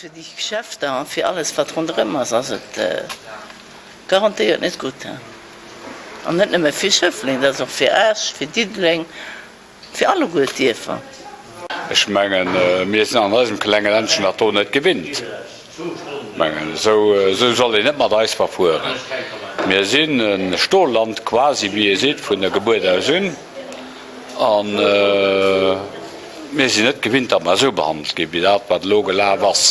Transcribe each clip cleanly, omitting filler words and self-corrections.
Fir déi Geschäfter an fir alles wat ronderëm ass, ass et garantéiert net gutt. An net nëmme fir Schëffleng, dat ass och fir Esch, fir Diddeleng, fir alleguer d'Dierfer. Ech mengen, mir sinn an eisem klenge Ländchen dat do net gewinnt. Ech mengen, esou soll een net mat eis verfueren. Mir sinn e Stolland quasi, wéi ee seet, vun der Gebuert aus un. A mir sinn net gewinnt, datt mer esou behandelt ginn, wéi dat, wat elo gelaf ass.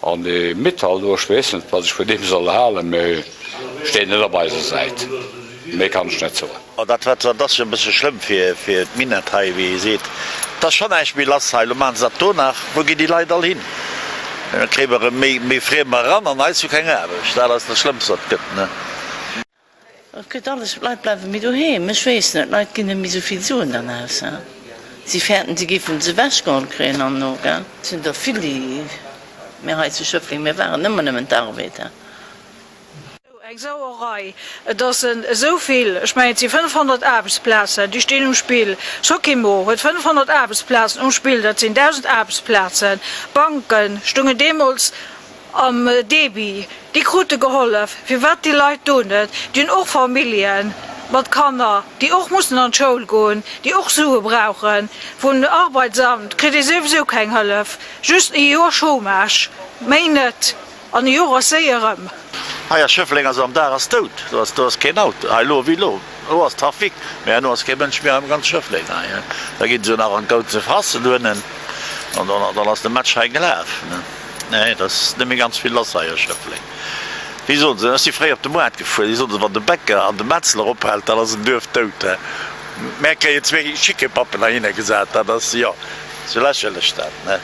An dee Mittal do, ech weess net, wat ech vun deem soll halen, mee steet net op eiser Säit. Méi kann ech net soen. Oh, dat wat, dat ass jo e bësse schlëmm fir, fir d'Minett hei, wéi ee seet. Et ass schonn näischt méi lass hei. Elo maache se dat do nach. Wou ginn déi Leit all hin? Da kréie mer erëm méi, méi Friemer eran an eis hu keng Aarbecht. Dat ass dat Schlëmmst, wat et gëtt, ne? Et gëtt alles, d'Leit bleiwe méi doheem. Ech weess net, d'Leit ginn net méi esou vill Suen dann aus. Si fäerten, si géifen se ewechgeholl kréien an elo, gell. Et sinn der vill, déi, mir hei zu Schëffleng, mir waren ëmmer nëmmen d'Arbeiter. Eng Sauerei, et ass esou vill, ech mengen et si 500 Aarbechtsplazen, déi stinn um Spill. Sokimo huet 500 Aarbechtsplazen um Spill, dat sinn 1.000 Aarbechtsplazen. D'Banke stungen deemools am Débit, déi krute gehollef. Firwat déi Leit do net? Déi hunn och Famillje mat Kanner, déi och mussen an d'Schoul goen, déi och Sue brauchen. Vum Arbeitsamt kritt ee souwisou keng Hëllef, just e Joer Chômage, méi net. An e Joer ass séi erëm. Hei a Schëffleng ass am Dag ass dout, do ass do ass keen Auto hei elo wéi elo. Elo ass Trafic, mä herno ass kee Mënsch méi hei am ganz Schëffleng hei. Da ginn se jo nach an d'Goutse Frassen dohinnen an dann dann ass de Match hei gelaf. Nee, et ass net méi ganz vill lass hei a Schëffleng. Wéi soen se, ech si fréier op de Moart gefuer, déi soen se, wann de Bäcker an de Metzler ophält, dann ass en Duerf dout. Mär kréien zwee Schickepappen heihinner gesat, dat ass jo sou lächerlech dat, ne.